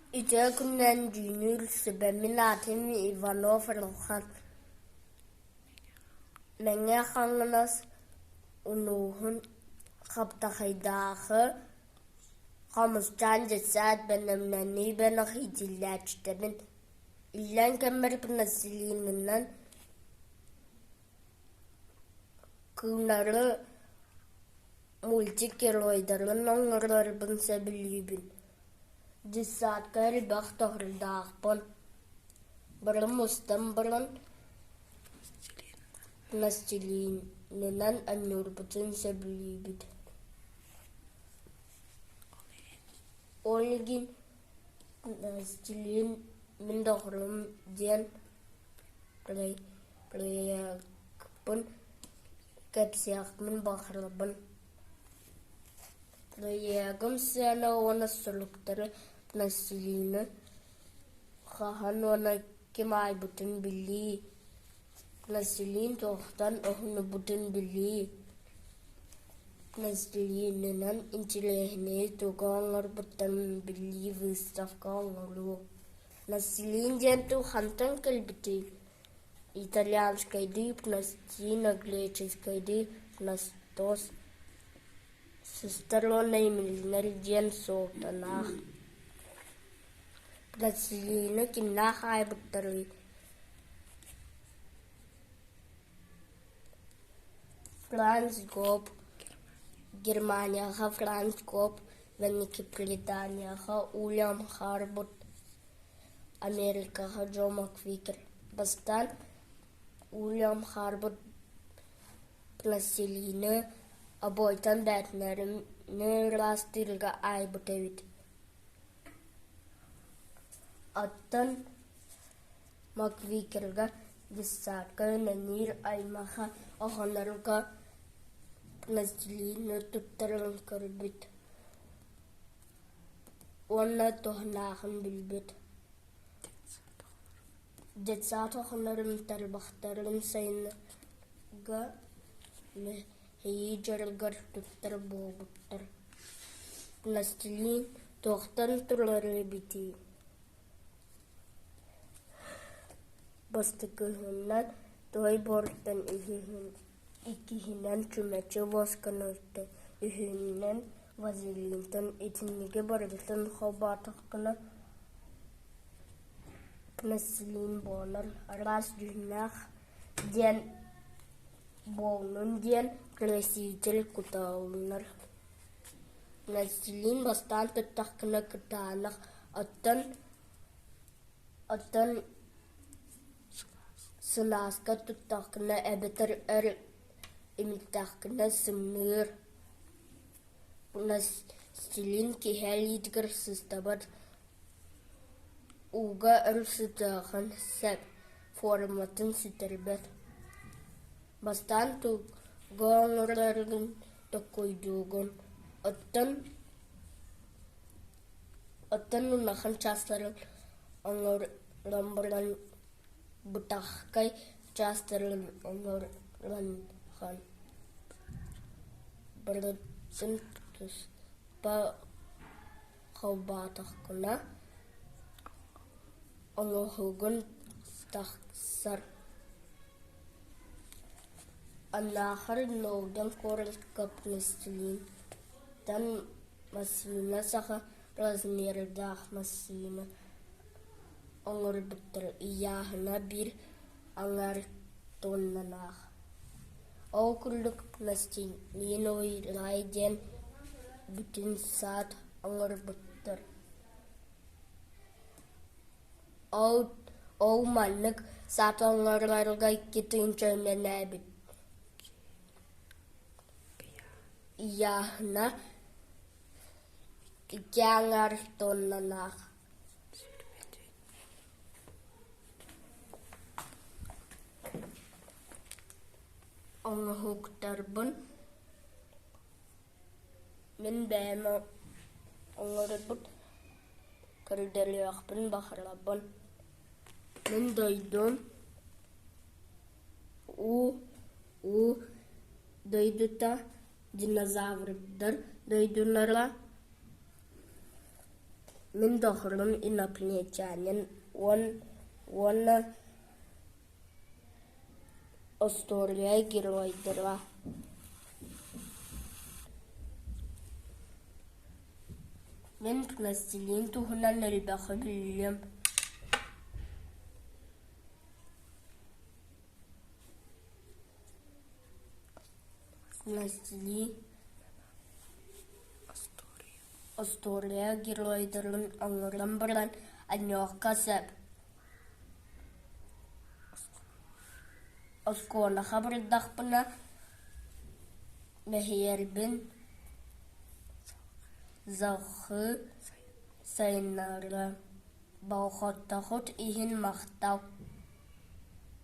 Үтүө күнүнэн дьүүллүүр сүбэ мин аатым Иванов Рухан Мэҥэ Хаҥалас улууһун Хаптаҕайдааҕы Хомусчаан дьыссаат бэлэмнэнии бөлөх иитиллээччитэбин. Иллэҥ кэммэр пластилинынан кыынары мультик геройдарын оҥорорбун сөбүлүүбүн. Дьыссаакка элбэх доҕордоохпун. Бары мустан баран пластилинынан оонньуурбутун сөбүлүүбүт. Ол иһин пластилин мин доҕорум диэн проекпын кэпсиэхпин баҕарабын. Проегым сыана уонна суруктары пластилины хаһан уонна ким айбытын билии, пластилин туохтан оһуннубутун билии, пластилинынан интириэһинэйи тугу оҥорбуттарын билии выставка оҥоруу. Пластилин диэн тыл хантан кэлбитий? Итальянскайдыы пластина, греческайдыы пластос, сыстар уонна имиллинэр диэн суолталаах. Пластилины кимнээх аайбыттарый? Франц Гоп, Германияҕа Франц Гоп, Великобританияҕа Уильям Харбут, Америкаҕа Джо Маквикер. Бастаан Уильям Харбут пластилины обойтан бээтинэлэри ыраастыырга айбыт эбит. Оттон Маквикерга дьыссаакка үлэлиир аймаҕа оҕолорго пластилины туттарын көрбүт уонна туһалааҕын билбит. Детсад оҕолорун тарбахтарын сайыннарга мэһийии дьарыгар туттар буолбуттар. Пластилин туохтан турар эбитий? Бастакыһынан туой буортан иккиһинэн чүмэчи восканыттан, үһүнэн вазелинтан итинниги барытын холбоотоххуна пластилин буолар, араас дьүһүннээх диэн буоллун диэн краситель куталлар. Пластилин бастаан туттаххына кытаанах, оттон оттон сылааска туттаххына эбэтэр өр имиттэххинэ сымныыр. Пластилин киһи илиитигэр сыстабат, ууга өр сытыаҕын сөп, форматын сүтэрбэт. Бастаан тугу оҥороргун толкуйдуугун, оттон оттон улахан чаастарын оҥорон баран бытаххай чаастарын оҥорон барытын туспа холбоотоххуна оҥоһугун тахсар. Аннаахар Нолдон куоракка пластилинтан массыына саха размердаах массыына оҥорбуттар ыйааһына биир аҥаар тонналаах. Ол курдук пластилиновый рай диэн бүтүн саад оҥорбуттар. Ол, ол маннык саат оҥорорго икки тыһыынча үлэлээбит. Ыйааһына икки аҥаар тонналаах. Оҥоһуктарбын мин бэйэм оҥорбут көрдөрүөхпүн баҕарабын. Мин дойдум уу уу дойдута динозаврдар дойдулара. Мин доҕорум инопланетянин уонна остуоруйа геройдара. Мин пластилин туһунан элбэҕи биллим. Пластилин остуоруйа геройдарын оҥорон баран анньыахха сөп. Оскуолаҕа бардахпына мэһийэрбин салҕыы сайыннарыам. Болҕомтоҕут иһин махтал.